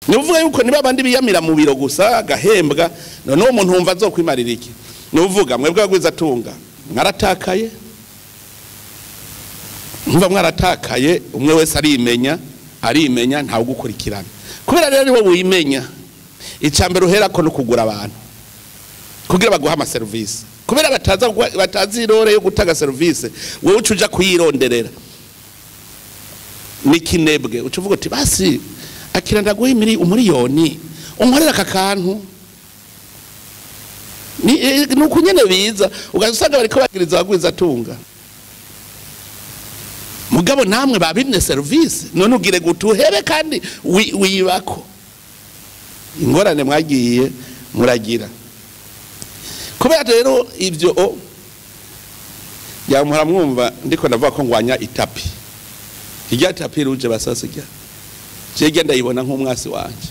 Ni uvuga yuko niba abandi biyamira mu biro gusa agahembwa, none uwo muntu wumva azokwimarira iki? Ni uvuga mwebwe abagwiza tunga mwaratakaye, mwumva mwaratakaye, umwe wese arimenya, arimenya ntawe ugukurikirana. Kubera rero ariwe wimenya, icambere uherako no kugura abantu kugira baguha ama service. Kubera batazi irore yo gutanga service, wewe ucuja kuyironderera nikinebwe, ucuvuga uti basi akira ndaguha umuriyoni unkorera aka kantu. Ni nuko nyene biza ugasanga bariko bagiriza abagwiza tunga, mugabo namwe babimye service, none ugire gutuhebe kandi wibako. Ingorane mwagiye muragira. Kubera rero ivyo yamuhora mwumva ndiko ndavuga ko ngwanya itapi. Irya tapi ruje basasiga. Jeje ndayibona nk'umwasi wanje.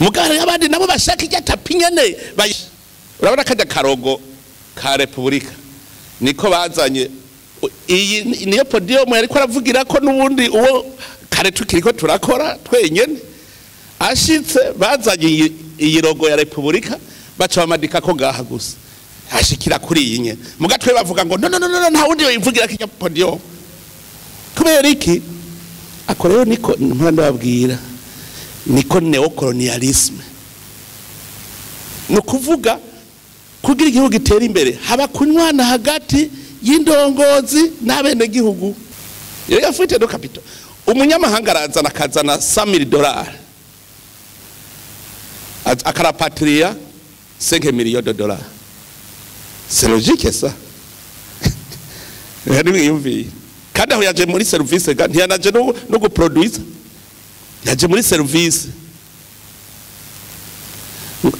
Mugare abandi nabo bashaka irya tapi nyene. Urabona kajya karogo ka Republika niko bazanye iyi niyo podium yariko aravugira ko nubundi uwo kare tukiriko turakora twenyene ashitse bazanye iyi logo ya Republika baca bamadika ko gaha gusa ashikira kuri iyi nye mugatwe bavuga ngo no no no no nta wundi yoyivugira kijya podium. Kubera iki? Ako rero niko mpora ndababwira, niko neocolonialisme. No kuvuga kugira igihugu gitera imbere haba kunywana hagati y'indongozi n'abene gihugu. Yega fuite do capital. Umunyamahanga arazana akazana $100,000 akarapatria 5 millions de dollars. C'est logique ça. Yari kandi aho yaje muri service ga ntiyanaje no guproduce, yaje muri service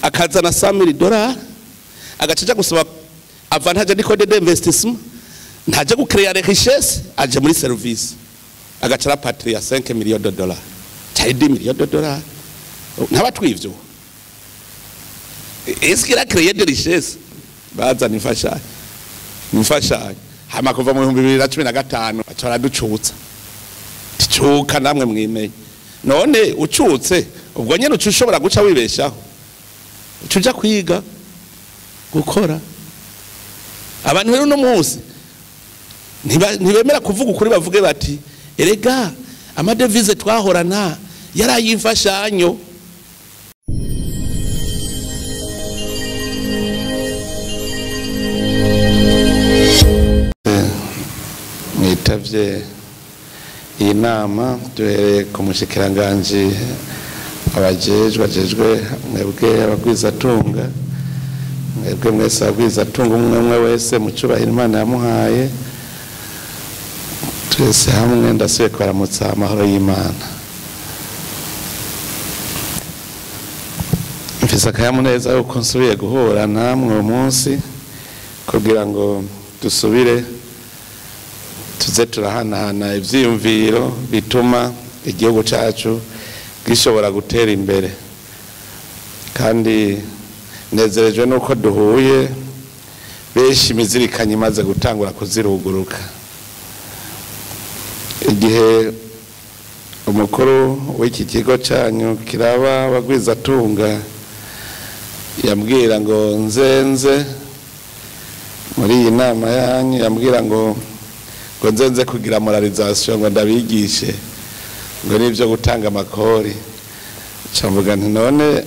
akazana $100,000 agacaja gusaba avantage ni code d'investissement, ntaje gucreer les richesses, aje muri service agaca rapatria 5 millions de dollars cyari 10 millions de dollars. Ntabatwivyo est-ce qu'il a créé des richesses? Bazana imfashanyo imfashanyo hama kuva mu 2015 baca baraducutsa, ticuka namwe mwimenye. None ucutse ubwo nyene uca ushobora guca wibeshaho, uca kwiga gukora. Abantu rero no munsi ntibemera kuvuga ukuri, bavuge bati erega amadevize twahorana yarayimfashanyo. Mwitavye iyi nama duhereye ku mushikiranganji abajejwe ajejwe mwebwe abagwizatunga, mwebwe mwese abagwizatunga umwe umwe wese mu cyubahiro Imana yamuhaye, twese hamwe ndasubiye kubaramutsa amahoro y'Imana. Mfise akanyamuneza yuko nsubiye guhura namwe uyu munsi kugira ngo dusubire tuze turahanahana ivyiyumviro bituma igihugu cacu gishobora gutera imbere. Kandi nezerejwe nuko duhuye benshi imizirikanye imaze gutangura kuziruguruka. Igihe umukuru w'iki kigo canyu kiraba abagwizatunga yambwira ngo nzenze muri iyi nama yanyu, yambwira ngo nzenze kugira moralisation ngo ndabigishe ngo nivyo gutanga amakori. Ncavuga nti none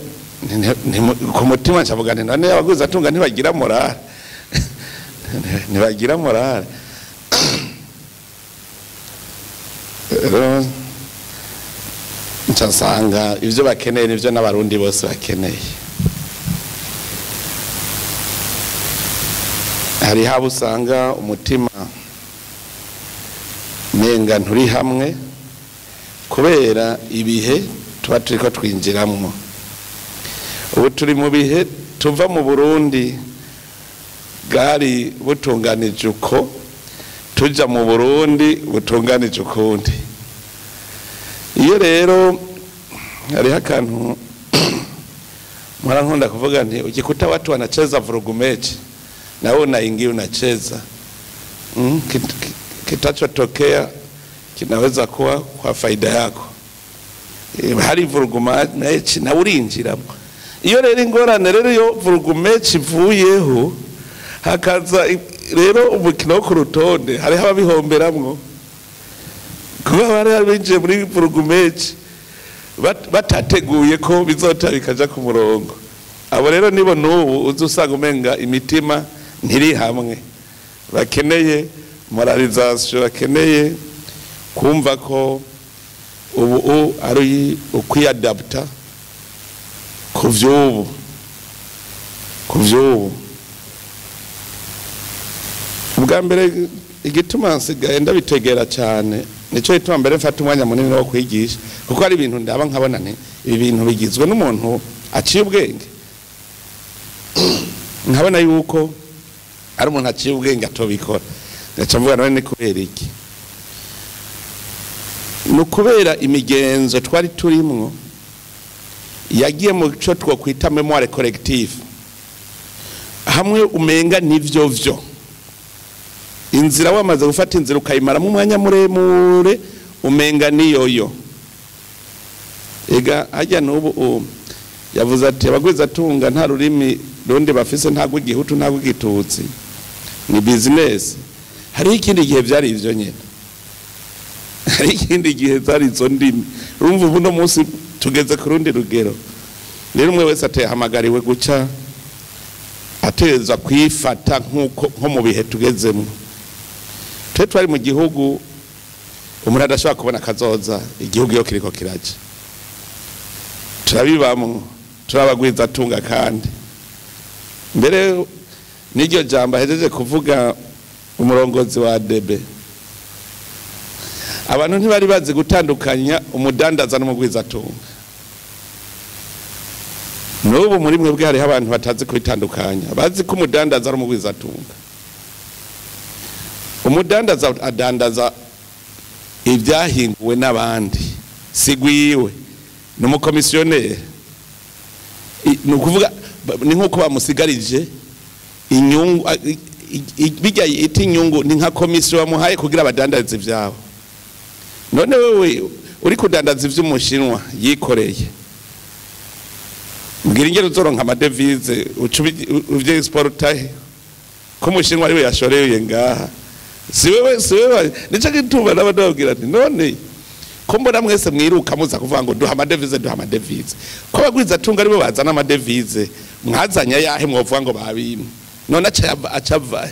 ku mutima ncavuga nti none abagwizatunga ntibagira morale ntibagira morale. Rero nsanga ivyo bakeneye nivyo n'abarundi bose bakeneye. Hari habo usanga umutima menga nturi hamwe kubera ibihe tuba turiko twinjiramwo. Ubu turi mu bihe tuva mu Burundi bwari butunganije uko, tuja mu Burundi butunganije ukundi. Iyo rero hariho akantu nkunda kuvuga nti ukikuta watu wanacheza vurugu mechi na wewe unaingia unacheza, kitachotokea kinaweza kuwa kwa faida yako. Hari vurugumechi nawe urinjiramo. Iyo rero ingorane rero iyo vurugumechi ivuyeho hakaza rero umukino wo ku rutonde, hariho ababihomberamwo kuba bari binjiye muri vurugumechi batateguye ko bizota bikaja ku murongo. Abo rero nibo n'ubu uza usanga umenga imitima ntiri hamwe, bakeneye moralisation, bakeneye kumva ko ubu ari ukwiyadapta ku vy'ubu, ku vy'ubu. Ubwa mbere igituma nsigaye ndabitegera cyane, nico gituma mbere mfata umwanya munini wo kwigisha, kuko hari ibintu ndaba nkabona nti ibi bintu bigizwe n'umuntu aciye ubwenge, nkabona yuko ari umuntu aciye ubwenge atobikora. Ndaca mvuga none ni kubera iki? Ni ukubera imigenzo twari turimwo yagiye mu cyo twokwita mémoire collective, hamwe umenga nivyo vyo inzira wamaze gufata inzira ukayimaramo umwanya muremure umenga niyoyo. Ega hajya n'ubu yavuze ati abagwizatunga nta rurimi rundi bafise, nta rw'igihutu nta rw'igitutsi, ni business. Hariho ikindi gihe vyari ivyo nyene, hari ikindi gihe zari izo ndimi. Urumva ubu no munsi tugeze ku rundi rugero. Rero umwe wese atehamagariwe guca ateza kwifata nkuko nko mu bihe tugezemo. Twe twari mu gihugu umuntu adashobora kubona kazoza, igihugu iyo kiriko kiraje turabibamwo, turabagwiza tunga. Kandi mbere n'iryo jambo ahejeje kuvuga umurongozi wa DB, abantu ntibari bazi gutandukanya umudandaza n'umugwizatunga. N'ubu muri mwebwe hariho abantu batazi kubitandukanya, bazi ko umudandaza ari umugwizatunga. Umudandaza adandaza ibyahinguwe n'abandi, sigwiwe, ni umukomisiyoneri. Ni ukuvuga ni nk'uko bamusigarije inyungu, bijya ita inyungu ni nka komisiyo bamuhaye kugira abadandaze ivyabo. None wewe uri kudandaza ivy'umushinwa yikoreye, mbwira ingene uzoronka amadevize uca uvye exportahe ko umushinwa ariwe yashoreye ngaha? Si wewe, si wewe. Nico gituma n'abadabwira ati none ko mbona mwese mwiruka muza kuvuga ngo duha amadevize, duha amadevize, ko abagwiza tunga aribo bazana amadevize, mwazanye ayahe mwovuga ngo babimwe? None acava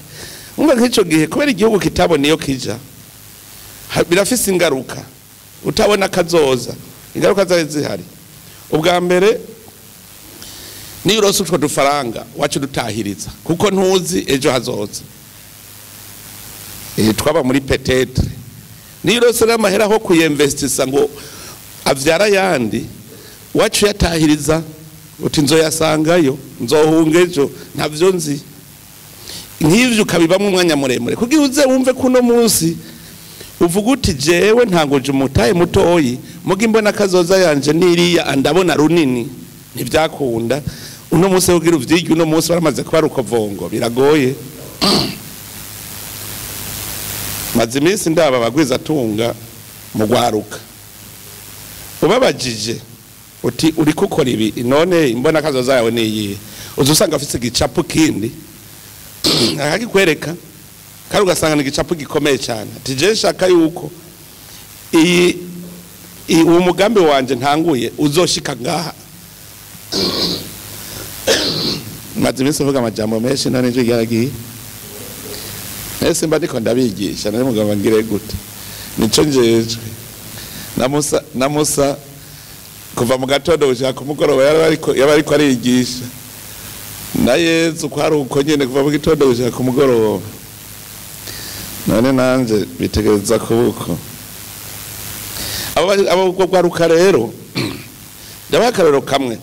umva nk'ico gihe kubera igihugu kitabona iyo kija, birafise ingaruka. Utabona kazoza, ingaruka zari zihari. Ubwa mbere niyo urose utwo dufaranga wacu dutahiriza, kuko ntuzi ejo hazoza. Twaba muri peut-être. Niyo urose n'amahera ho kuyinvestisa ngo avyara yandi, wacu yatahiriza uti nzoyasangayo, nzohunga ejo, ntavyo nzi. Nk'ivyo ukabibamwo umwanya muremure kugira uze wumve kuno munsi uvuga uti jewe ntanguje umutahe mutoyi, muga imbona kazoza yanje niriya, ndabona runini. Ntivyakunda uno munsi kugira uvyige, uno munsi baramaze kuba rukovongo, biragoye. Maze iminsi ndaba abagwiza tunga mu gwaruka, ubabajije uti uri gukora ibi none imbona kazoza yawe niyihe, uza usanga afise igicapo kindi akakikwereka, kandi ugasanga ni igicapo gikomeye cyane. Ati je nshaka yuko iyi uwo mugambi wanje ntanguye uzoshika ngaha. Maze iminsi mvuga amajambo menshi, none ijwi ryaragiye. Ese mba ndiko ndabigisha nari mugabo ngire gute? Nico njejwe. Na Musa kuva mu gatondo gushika ku mugoroba yaba ariko arigisha. Na Yezu kwari uko nyene kuva mu gitondo gushika ku mugoroba. None nanje bitegereza kubuko. Abo gwaruka rero ndabaha akarorero kamwe.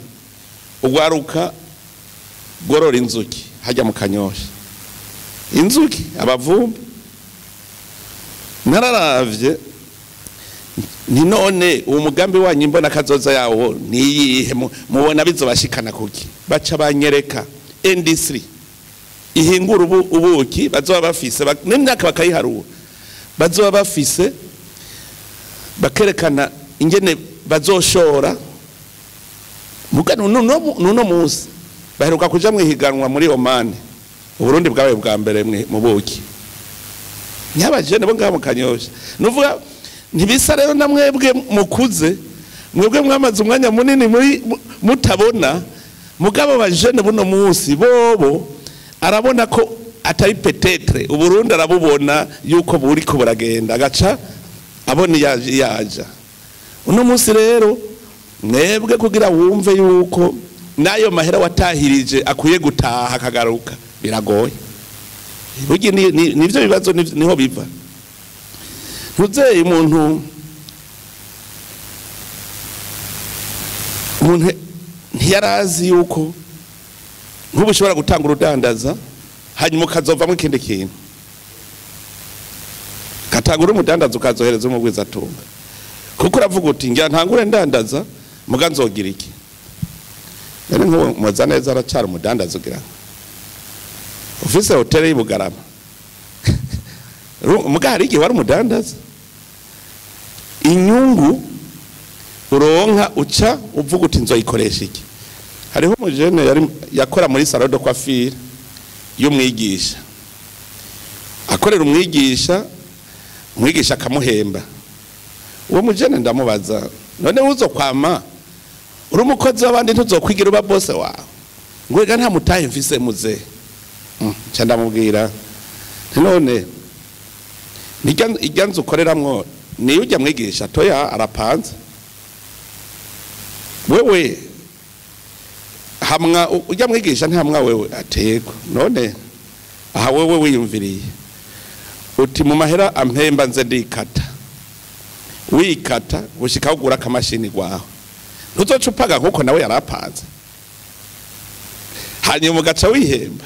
Ugwaruka gorora inzuki hajya mu Kanyosha, inzuki abavumbi. Nararavye ni none uwo mugambi wanyu imbona kazoza yawo niyihe, mubona bizobashikana kuki? Baca banyereka industry ihingura ubuki bazoba bafise n'imyaka bakayiharura bazoba bafise, bakerekana ingene bazoshora. Muga nuno munsi baheruka kuja mwihiganwa muri Oman, Uburundi bwawe bwa mbere mu buki nyabajene bo ngaho mukanyosha. Nuvuga ntibisa rero na mwebwe mukuze, mwebwe mwamaze umwanya munini muri mutabona. Mugabo bajene buno munsi bobo arabona ko atari peut-être Uburundi arabubona yuko buri ko buragenda, agaca abona yaja uno munsi. Rero mwebwe kugira wumve yuko nayo mahera watahirije akwiye gutaha akagaruka biragoye. Burya nivyo bibazo niho biva. Ntuzeye umuntu ntiyarazi yuko nk'ubu ushobora gutanga urudandaza hanyuma ukazovamo ikindi kintu, katangura umudandaza ukazohereza umugwizatunga, kuko uravuga uti ngira ntangure ndandaza muga nzogira iki. Rero nk'uwo muza neza aracara umudandaza, ugira ufise hoteli y'Ibugarama muga hari igihe wari umudandaza, inyungu uronka uca uvuga uti nzoyikoresha iki. Hariho umujene yari yakora muri salon de coiffure y'umwigisha, akorera umwigisha, umwigisha akamuhemba. Uwo mujene ndamubaza, none uzokwama uri umukozi w'abandi ntuzokwigira uba boss wawe? Ngo ega nta mutahe mfise muze. Nca ndamubwira none irya nzu ukoreramwo niyo ujya mwigisha? Toya arapanze. Wewe hamwa ujya mwigisha ntihamwa wewe? Atego. None aha wewe wiyumviriye uti mu mahera ampemba nze ndikata, wikata gushika ugura akamashini gwawe, ntuzoca upaga nkuko nawe yarapanze, hanyuma ugaca wihemba.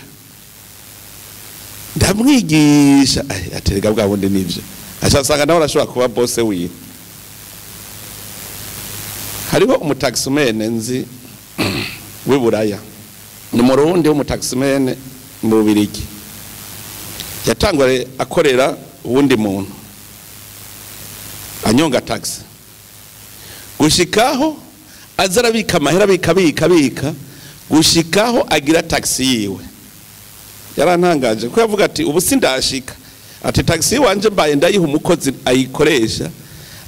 Ndamwigisha aterega bwa bundi nivyo, aca nawe arashobora kuba boss wiwe. Hariho umutaximene nzi w'iburaya, ni Murundi w'umutaximene mu Bubirigi, yatangwa akorera uwundi muntu anyonga taxi, gushikaho aza arabika amahera, bika bika bika gushikaho agira taxi yiwe. Yarantangaje ko yavuga ati ubu sindashika, ati taxi wanje mbaye ndayiha umukozi ayikoresha,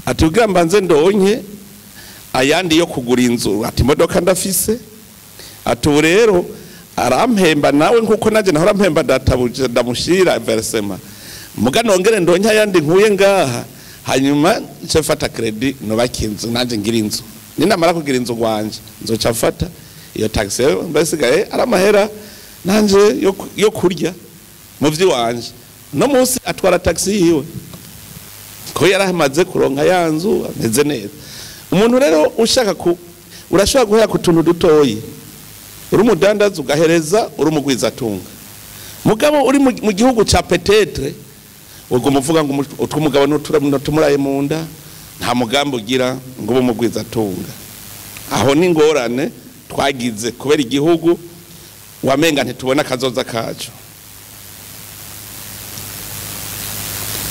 ati kugira mbanze ndonke ayandi yo kugura inzu, ati imodoka ndafise, ati ubu rero arampemba nawe nkuko naje nahora mpemba databuje ndamushira versement, muga nongere ndonke ayandi nkuye ngaha, hanyuma nce mfata credit nubaka inzu nanje ngira inzu, ninamara kugira inzu gwanje nzoca mfata iyo taxi mbasigaye aramahera nanje yo kurya mu vyiwanje. No munsi atwara taxi yiwe ko yarahamaze kuronka yanzu ameze neza. Umuntu rero ushaka ku urashobora guhera ku tuntu dutoyi, uri umudandaza ugahereza uri umugwizatunga. Mugabo uri mu gihugu ca peut-être ubwo muvuga ngo utwumugabo n'utumuraye mu nda, nta mugambi ugira ngo ube umugwizatunga. Aho ni ngorane twagize kubera igihugu wamenga ntitubona kazoza kacu.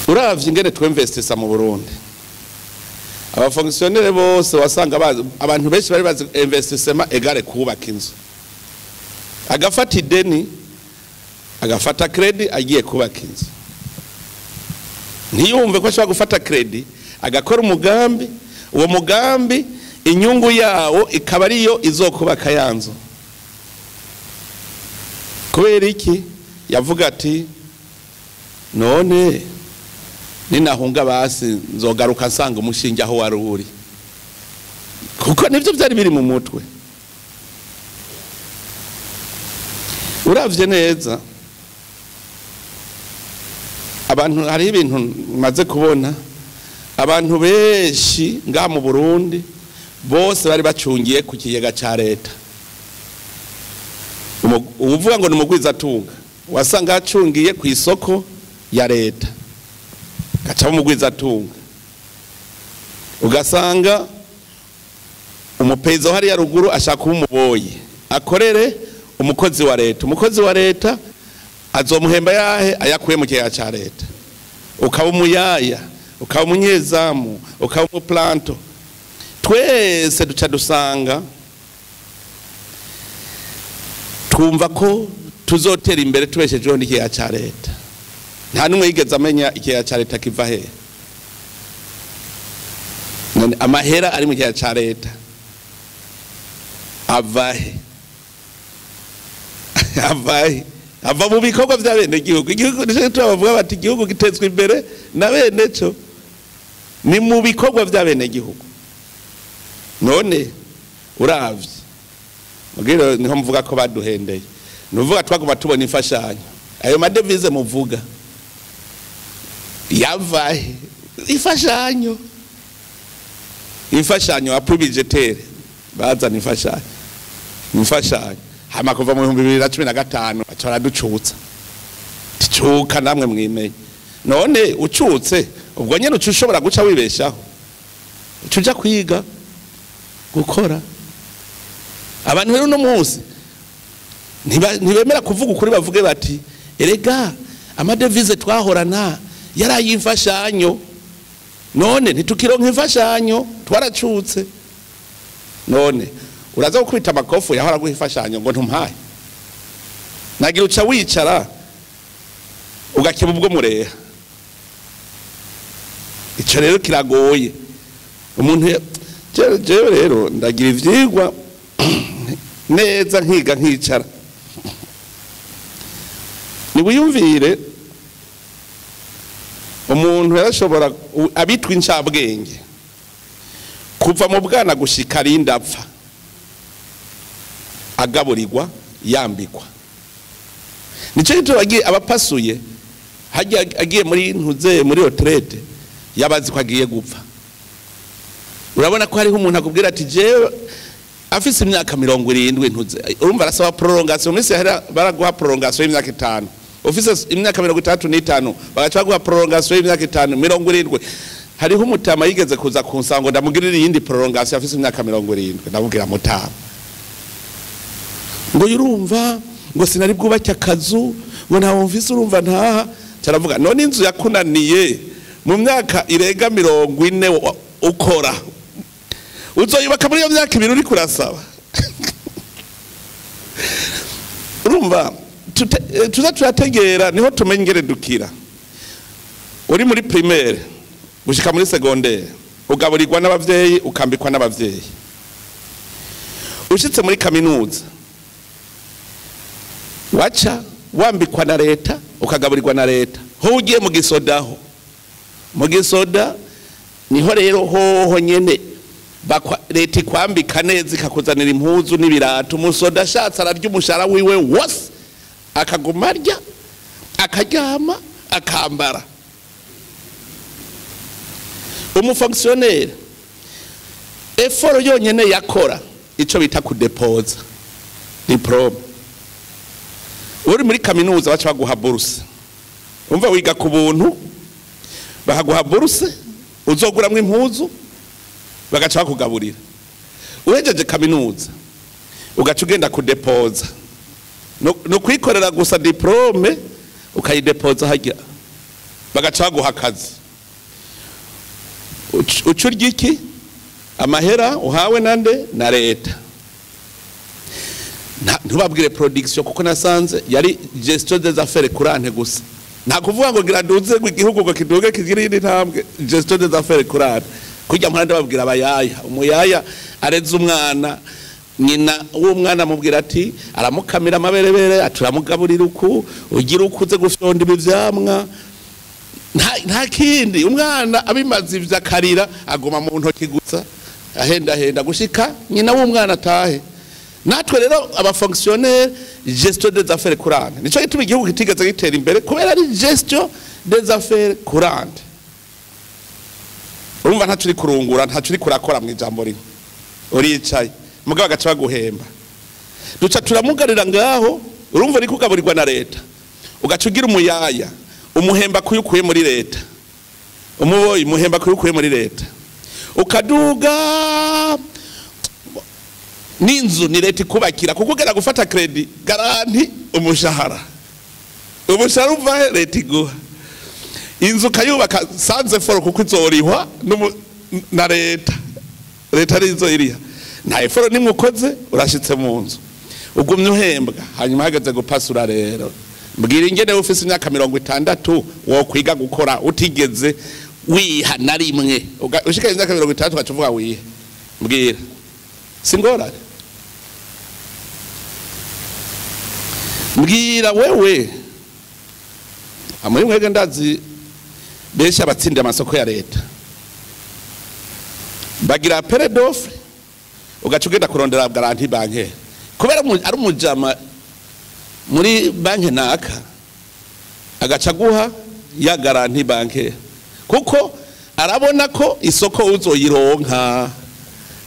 Uravye ingene twinvestisa mu Burundi, abafonctionnaire bose wasanga abantu benshi bari bazi investissement égale kubaka inzu, agafata ideni agafata credit agiye kubaka inzu, ntiyumve ko ashobora gufata credit agakora umugambi, uwo mugambi inyungu yawo ikaba ariyo izokubaka yanzu. Kubera iki? Yavuga ati none ninahunga basi nzogaruka nsanga umushinge aho wari uri, kuko nivyo byari biri mu mutwe. Uravye neza abantu, hari ibintu maze kubona, abantu benshi nga mu Burundi bose bari bacungiye ku kigega ca leta. Uvuga ngo ni umugwizatunga wasanga acungiye ku isoko ya leta, gaca umugwizatunga. Ugasanga umupezo hari ya ruguru ashaka umuboyi akorere umukozi wa leta, umukozi wa leta azomuhemba yahe ayakuye mu kigega ca leta. Ukaba umuyaya, ukaba umunyezamu, ukaba umuplanto. Twese duca dusanga twumva ko tuzotera imbere tubeshejeho n'ikigega ca leta. Nta n'umwe yigeze amenya ikigega ca leta kiva hehe. None amahera ari mu kigega ca leta ava he? Ava he? Ava mu bikorwa vya bene gihugu. Igihugu nico tubavuga bati igihugu gitezwe imbere na bene cyo, ni mu bikorwa vya bene gihugu. None uravye mugiro niho mvuga ko baduhendeye, nuvuga twaguma tubona imfashanyo. Ayo madevize muvuga yava he? Imfashanyo, imfashanyo appui budgétaire, bazana imfashanyo, imfashanyo. Hama kuva mu 2015 baca baraducutsa, ticuka namwe mwimenye. None ucutse ubwo nyene uca ushobora guca wibeshaho, uca uja kwiga gukora. Abantu rero uno munsi ntibemera kuvuga ukuri, bavuge bati erega amadevize twahorana yari ay'imfashanyo, none ntitukironka imfashanyo, twaracutse. None uraza gukubita amakofu yahora guha imfashanyo ngo ntumpaye, nagira uca wicara ugakiba ubwo mureha. Ico rero kiragoye umuntu. Jewe rero ndagira ivyigwa neza, nkiga nkicara. Niwiyumvire umuntu yarashobora abitwa incabwenge kuva mu bwana gushika arinda apfa, agaburirwa, yambikwa. Nico gituma agiye abapasuye hajya agiye muri ntuze muri retraite yabazi ko agiye gupfa. Urabona ko hariho umuntu akubwira ati jewe afise imyaka 70 ntuze, urumva arasaba prolongation. Misi yahera baraguha prolongation y'imyaka 5, ufise imyaka 35 bagaca baguha prolongation y'imyaka 5, 70. Hariho umutama yigeze kuza kunsango ndamugirira iyindi prolongation afise imyaka 70. Ndamubwira mutama ngo yurumva ngo sinari bwubake akazu, ngo ntawo mvise, urumva ntaha. Caravuga none inzu yakunaniye mu myaka irenga 40 ukora, uzoyubaka muri iyo myaka 2 uri kurasaba? Urumva tuza turategera, niho tumenye ingene dukira. Uri muri primaire gushika muri secondaire ugaburirwa n'abavyeyi, ukambikwa n'abavyeyi. Ushitse muri kaminuza waca wambikwa na leta, ukagaburirwa na leta. Ho ugiye mu gisoda, ho mu gisoda niho rero hoho nyene leta ikwambika neza, ikakuzanira impuzu n'ibirato. Umusoda ashatse ararya umushahara wiwe wose, akaguma arya, akaryama, akambara. Umufonctionnaire effort yonyene yakora ico bita kudepoza diplôme. Uri muri kaminuza baca baguha bourse, umva wiga ku buntu, bakaguha bourse uzoguramwo impuzu, bagaca bakugaburira. Uhejeje kaminuza ugaca ugenda kudepoza, no kwikorera gusa diplôme ukayidepoza hajya, bagaca baguha akazi. Uca urya iki? Amahera uhawe nande? Na leta. Ntubabwire production, kuko nasanze yari gestion des affaires courantes gusa. Nta kuvuga ngo gira duze ngo igihugu ngo kiduge kigire indi ntambwe, gestion des affaires courantes. Kujya mpora ndababwira abayaya, umuyaya areze umwana, nyina w'umwana amubwira ati aramukamira amaberebere, aturamugaburira uku, ugira ukuze gufyonda ibi vyamwa, nta kindi. Umwana abimaze ivyo akarira, aguma mu ntoki gusa ahendahenda gushika nyina w'umwana atahe. Natwe rero abafonctionnaire, gestion des affaires courantes. Nico gituma igihugu kitigeze gitera imbere, kubera ari gestion des affaires courantes. Urumva ntaco uri kurungura, ntaco uri kurakora, mu ijambo rimwe uricaye, mugabo bagaca baguhemba. Duca turamugarira ngaho. Urumva uri kugaburirwa na leta, ugaca ugira umuyaya umuhemba kuyukuye muri leta, umuboyi umuhemba kuyukuye muri leta, ukaduga n'inzu ni leta ikubakira, kuko ugera gufata crédit garantie umushahara. Umushahara uva he? Leta iguha. Inzu ukayubaka sans effort, kuko izorihwa na leta. Leta arizo iriha, nta effort nimwe ukoze. Urashitse mu nzu, ugumye uhembwa, hanyuma hageze gupasura. Rero mbwira ingene ufise imyaka 60 wo kwiga gukora utigeze wiha na rimwe. Ushika imyaka 60 ugaca uvuga wihe? Mbwira, singorane. Mbwira wewe, amuri mwege ndazi benshi abatsindiye amasoko ya leta bagira appel d'offre, ugaca ugenda kurondera garantie bancaire kubera ari umujama muri banki naka, agaca guha ya garantie bancaire kuko arabona ko isoko uzoyironka,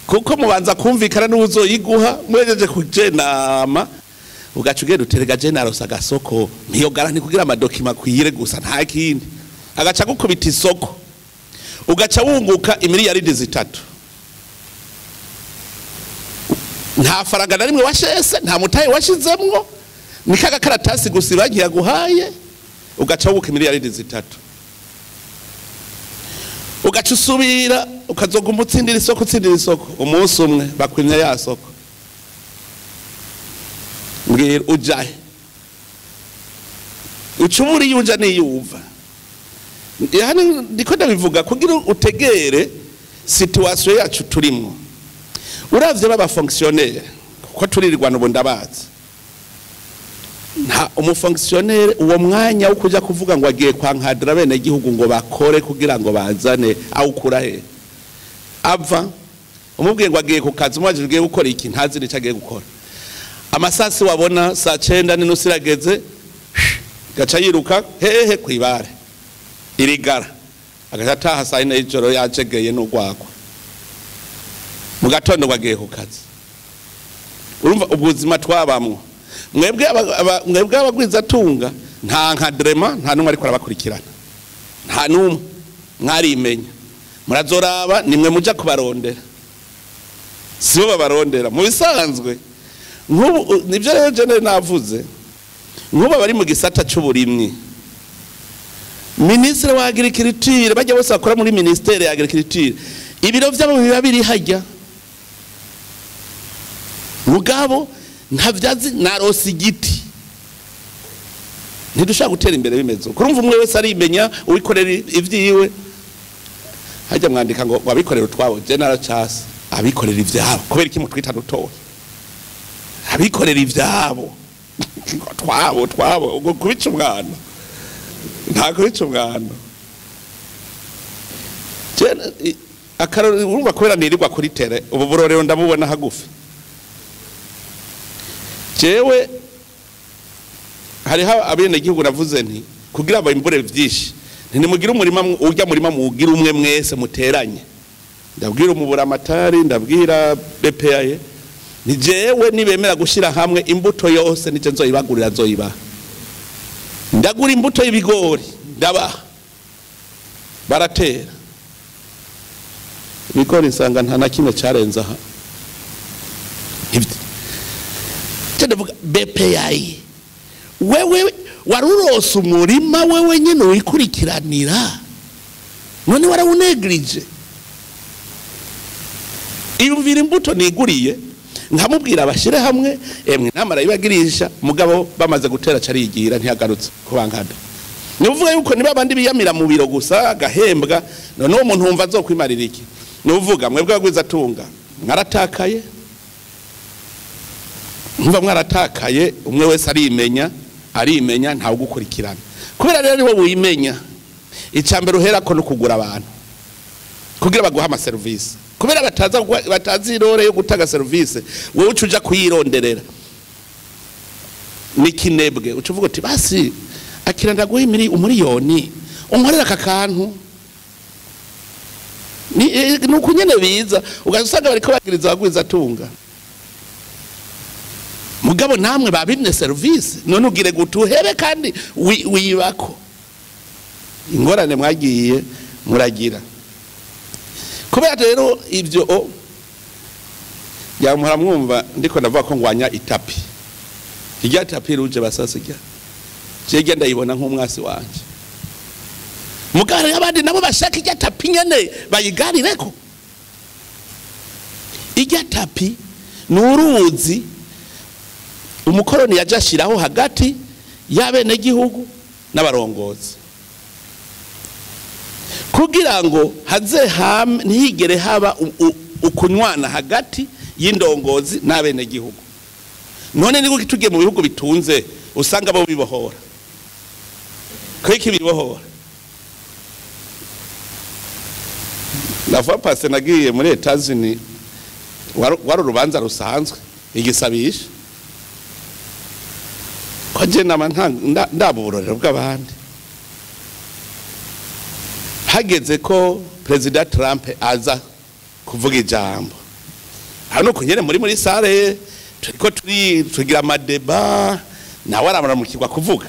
kuko mubanza kumvikana n'uzoyiguha mwejeje kujenama. Ugaca ugenda uterega jenarosa agasoko niyo garantie kugira ama documents akwire gusa, nta kindi. Agaca gukubita isoko, ugaca wunguka imiliyaridi 3. Nta faranga na rimwe washese, nta mutahe washizemwo, ni kaga karatasi gusa banki yaguhaye, ugaca wunguka imiliyaridi 3. Ugaca usubira ukazoguma utsindira isoko, utsindira isoko, umunsi umwe bakwimya ya soko. Mbwira, ujahe? Ucubura iyo uja niyumva. Yani ndiko ndabivuga kugira utegere situation yacu turimwo. Uravye baba fonctionnaire kuko turirirwana ubu, ndabazi nta umu fonctionnaire uwo mwanya wo kuja kuvuga ngo agiye kwankadira bene gihugu ngo bakore kugira ngo bazane, awukura he? Ava umubwiye ngo agiye ku kazi, umubajije ugiye gukora iki, ntazi nico agiye gukora. Amasasi wabona saa 9:30 irageze, gaca yiruka hehe? Kwibare irigara, agaca ataha saa 4 y'ijoro yajegeye n'urwagwa, mu gatondo ngo agiye ku kazi. Urumva ubuzima twabamwo. Mwebwe abagwizatunga nta encadrement, nta n'umwe ariko arabakurikirana, nta n'umwe. Mwarimenya, murazoraba nimwe muja kubarondera, sibo babarondera mu bisanzwe. Nk'ubu nibyo rero jene navuze, nk'ubu abari mu gisata c'uburimyi, ministre wa agriculture, bajya bose bakora muri ministère ya agriculture, ibiro vyabo biba biri hajya, mugabo ntavyazi narose igiti. Ntidushaka gutera imbere bimeze uko. Urumva umwe wese arimenya, uwikorera ivyiwe hajya. Mwandika ngo wabikorera utwabo, je naracase abikorera ivyabo. Kubera iki mutwita dutoya? Abikorera ivyabo, twabo twabo, ubwo kubica umwana, nta kubica umwana. Akarori urumva kubera nirirwa kuri terrain, ubu burorero ndabubona hagufi. Jewe hariho abenegihugu navuze nti kugira ngo imbure vyinshi, ntimugire umurima urya murima, mugira umwe mwese muteranye. Ndabwira umuburamatari, ndabwira BPA ni jewe nibemera gushira hamwe imbuto yose nije nzoyibagurira, nzoyibaha. Ndagura imbuto y'ibigori, ndabaha, baratera ibigori, nsanga nta na kimwe cyarenze aha. Ndavuga BPA, wewe warurose umurima wewe nyine wikurikiranira, none warawunegrije. Iyumvira imbuto niguriye, nkamubwira bashyire hamwe, emwe inama arayibagirisha, mugabo bamaze gutera carigira, ntiyagarutse kubankada. Ni uvuga yuko niba abandi biyamira mu biro gusa agahembwa, none uwo muntu wumva azokwimarira iki? Ni uvuga mwebwe abagwiza tunga mwaratakaye, mwumva mwaratakaye. Umwe wese arimenya, arimenya, ntawe ugukurikirana. Kubera rero ariwe wimenya, icambere uherako no kugura abantu kugira baguha amaserivisi, kubera bataza batazi irore yo gutanga serivisi, wewe uca uja kuyironderera. Ni kinebwe, uca uvuga uti basi akira ndaguha umuriyoni unkorera aka kantu. Ni uku nyene biza, ugaca usanga bariko bagiriza abagwiza tunga, mugabo namwe babimye serivisi. None ugire gutuhebe kandi wibako? Ingorane mwagiye muragira. Kubera rero ibyo yamuhora mwumva ndiko ndavuga ko ngwanya itapi irya tapis rouge basasijya, jewe ndayibona nk'umwasi wanje. Mugabo hariho abandi nabo bashaka irya tapis nyene bayigarireko. Ijya tapis ni uruzi umukoroni yaje ashiraho hagati y'abenegihugu n'abarongozi kugira ngo haze ntihigere haba ukunywana hagati y'indongozi n'abenegihugu. None niko tugiye mu bihugu bitunze usanga bo bibohora. Kwiki bibohora? La fois passée nagiye muri États-Unis, wari urubanza rusanzwe igisabisha ko je nama ndaba uburorero bw'abandi. Hageze ko President Trump aza kuvuga ijambo, hano kunyere muri salle turiko tugira amadeba, nawe aramuramukirwa kuvuga,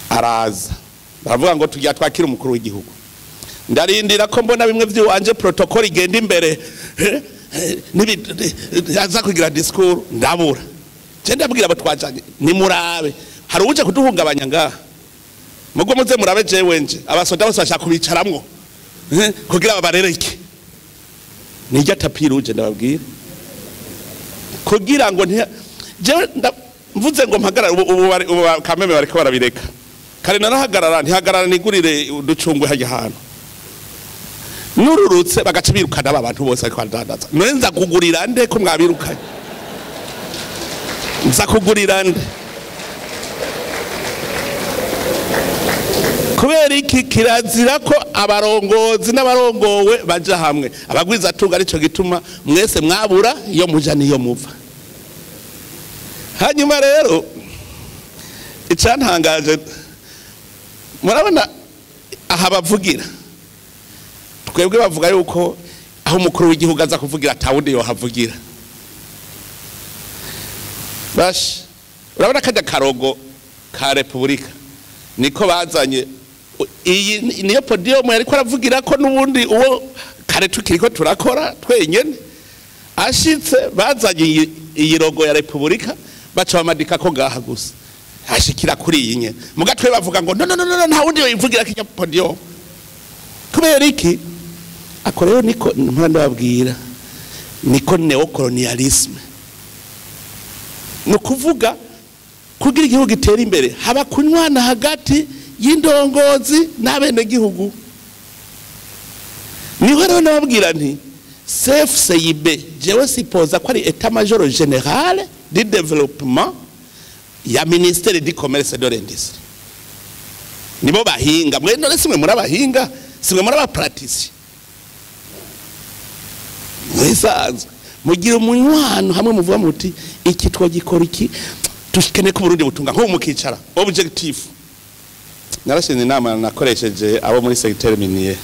araza baravuga ngo tugira twakira umukuru w'igihugu. Ndarindira ko mbona bimwe by'iwanje protocol igenda imbere aza kugira discours, ndabura. Je ndabwira abo twajanye ni murabe hari uje kuduhungabanya ngaha, mugo muze murabe jewe nje abasoda bose bashaka kubicaramwo kugira babarereke. Nijya tapis rouge ndababwira kugira ngo jewe mvuze ngo mpagarara ubu kameme bariko barabireka. Kare narahagarara ntihagarara nigurire uducungwe hajya hano nururutse bagaca birukana aba bantu bose ariko baradandaza. None nza kugurira nde ko mwabirukanye? Nza kugurira nde? Kubera iki kirazira ko abarongozi n'abarongowe baja hamwe. Abagwiza tunga arico gituma mwese mwabura iyo muja niyo muva. Hanyuma rero icantangaje murabona aha bavugira twebwe bavuga yuko aho umukuru w'igihugu aza kuvugira atawundi yo havugira. Bash urabona kajya karogo ka Republika niko bazanye iyi niyo podium yariko aravugira ko nubundi uwo kare tukiriko turakora twenyene ashitse bazanye iyi logo ya Republika baca bamadika ko ngaha gusa ashikira kuri iyi nye mugatwe bavuga ngo no no no no nta wundi yoyivugira kijya podium. Kubera iki? Ako rero niko mpora ndababwira niko neocolonialisme. No kuvuga kugira igihugu gitera imbere haba kunywana hagati y'indongozi n'abenegihugu. Niho rero nababwira nti CFCIB jewe sipoza ko ari état major général du développement ya ministère du commerce de l'industrie. Nibo bahinga mwe none simwe muri abahinga, simwe muri abapraticien. Mwisanzwe mugira umunywano hamwe muvuga muti iki twagikora iki tushikene ko Burundi butunga nko mukicara objectif. Narashinze inama nakoresheje abo muri secteur minier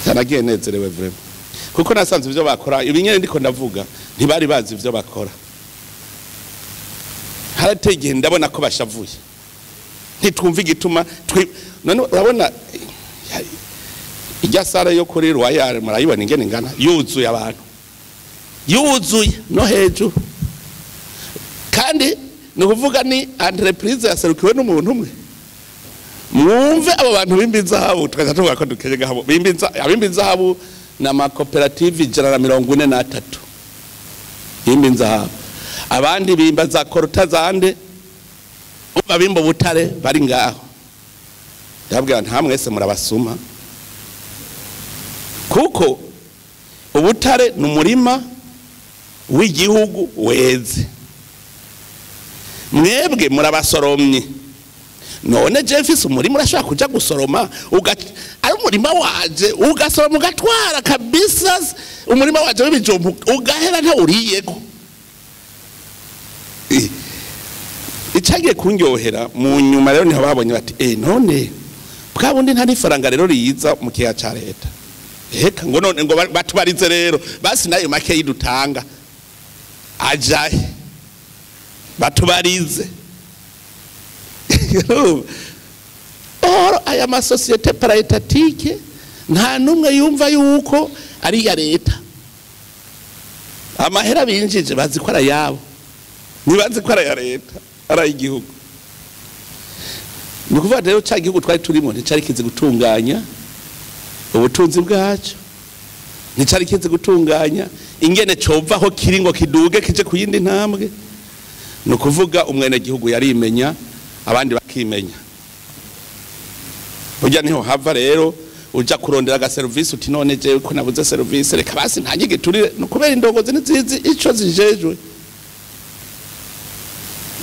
cyanagiye nezerewe vraiment kuko nasanze ivyo bakora ibinyene ndiko ndavuga ntibari bazi ivyo bakora. Harategeye ndabona ko bashavuye ntitwumva igituma none urabona ijya sare yo kuri Royal murayibona ingene ingana yuzuye abantu yuzuye no hejuru, kandi ni kuvuga ni entreprise yaserukiwe n'umuntu umwe. Mwumve abo bantu b'imbizahabu tukaza tuvuga ko dukenye gahabo ab'imbizahabu na makoperative 143 y'imbizahabu, abandi bimba za korota zande babimba butare bari ngaho. Ndabwira nta mwese murabasuma kuko ubutare ni umurima w'igihugu weze, mwebwe murabasoromye. None je mfise umurima urashobora kuja gusoroma ari umurima waje ugasoroma ugatwara kabisa umurima waje w'ibijumbu ugahera nta uriyeko. Icagiye kunyohera mu nyuma rero niho babonye bati none bwa bundi nta nifaranga rero riyiza mu kiya ca leta. Eka ngo none ngo batubarize rero basi nayo make yidutanga ajahe batubarize. Or aya masosiyete paraetatike nta numwe yumva yuko ari ya leta. Amahera binjije bazi ko ari yabo, ntibazi ko ari ya leta, ari igihugu. Ni kuvuga rero ca gihugu twari turimo nticari kizi gutunganya ubutunzi bwacu, Nticari kizi gutunganya ingene covaho kiri ngo kiduge kije kuyindi ntambwe. Ni ukuvuga umwene gihugu yarimenya, abandi bakimenya. Burya niho hava rero uja kurondera aga service uti none jewe ko nabuze service, reka basi ntange giturire. No kubera indongozi ntizizi ico zijejwe.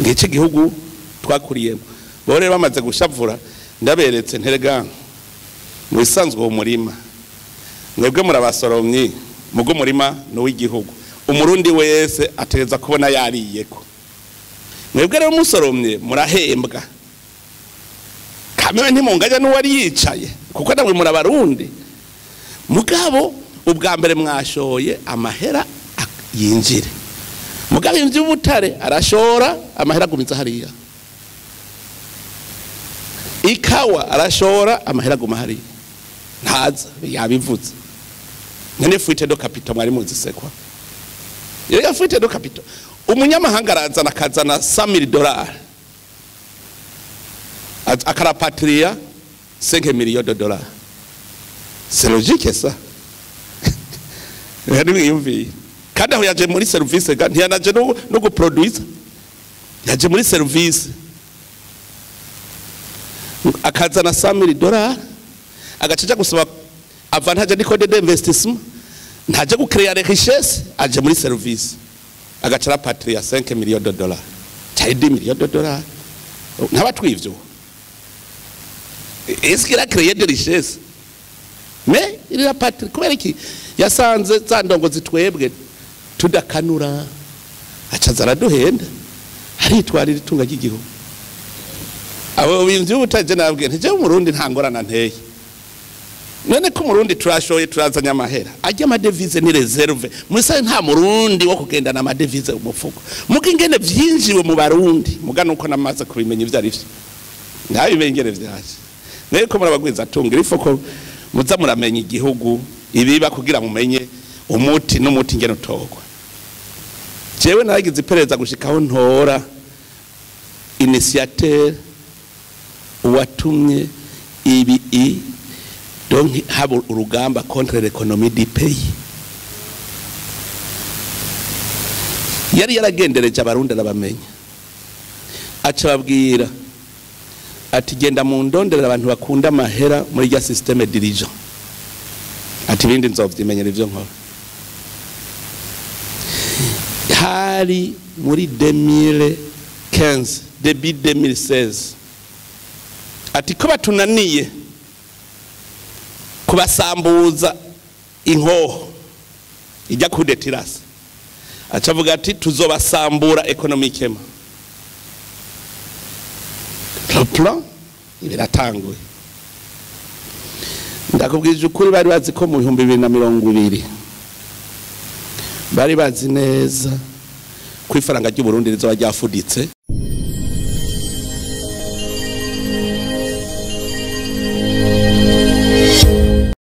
Ngiki gihugu twakuriyemo bo rero bamaze gushavura, ndaberetse nterega mu bisanzwe uwo murima mwebwe murabasoromyi, mugo murima no w'igihugu, umurundi wese ategeza kubona yariyeko. Mwebwe rero musoromye murahembwa, kamwe ntimunganya n'uwari yicaye kuko namwe murabarundi. Mugabo ubwa mbere mwashoye amahera yinjire, mugabo ivy'ubutare arashora amahera agumiza hariya, ikawa arashora amahera aguma hariya, ntaza yabivuze. None fuite do capital mwari muzi sekwa iyo fuite do capital, umunyamahanga arazana akazana $100,000 akarapatria $5 millions. C'est logique ça. Yari kandi aho yaje muri service ga ntiyanaje no guproduce, yaje muri service akazana $100,000 agacaja gusaba avantage ni code d'investissement, ntaje gucreer les richesses, aje muri service agaca rapatria $5 millions cyari $10 millions. Ntabatwivyo. Est-ce qu'il a créé des richesses? Mais il a pas kubera iki yasanze za ndongo zitwebwe tudakanura, acaza araduhenda aritwarira itunga ry'igihugu. Abo bintu ubutaje nabwe nti je umurundi nta ngorana nteye. None ko umurundi turashoye turazanya amahera ajya amadevize ni reserve musa, nta murundi wo kugendana amadevize umufuko muko ingene vyinjiwe mu barundi muga nuko namaze kubimenya ivyo ari vyo ntabimengere vyaje. Niko murabagwiza tunga ifoko muza muramenya igihugu ibiba kugira mumenye umuti n'umuti ingene utogwa. Jewe naragize iperereza gushikaho ntora initiateur uwatumye ibi donc haba urugamba contre l'économie du pays. Yari yaragendereje abarundi arabamenya, aca babwira ati genda mu ndondera abantu bakunda amahera muri rya système dirigeant, ati bindi nzovyimenyera ivyo nkora. Hari muri 2015 début 2016 ati ko batunaniye kubasambuza inkoho ijya kudetirasa, acavuga ati tuzobasambura économiquement. Le plan ibiratanguye. Ndakubwije ukuri bari bazi ko mu 2020 bari bazi neza ko ifaranga ry'u Burundi rizoba ryafuditse.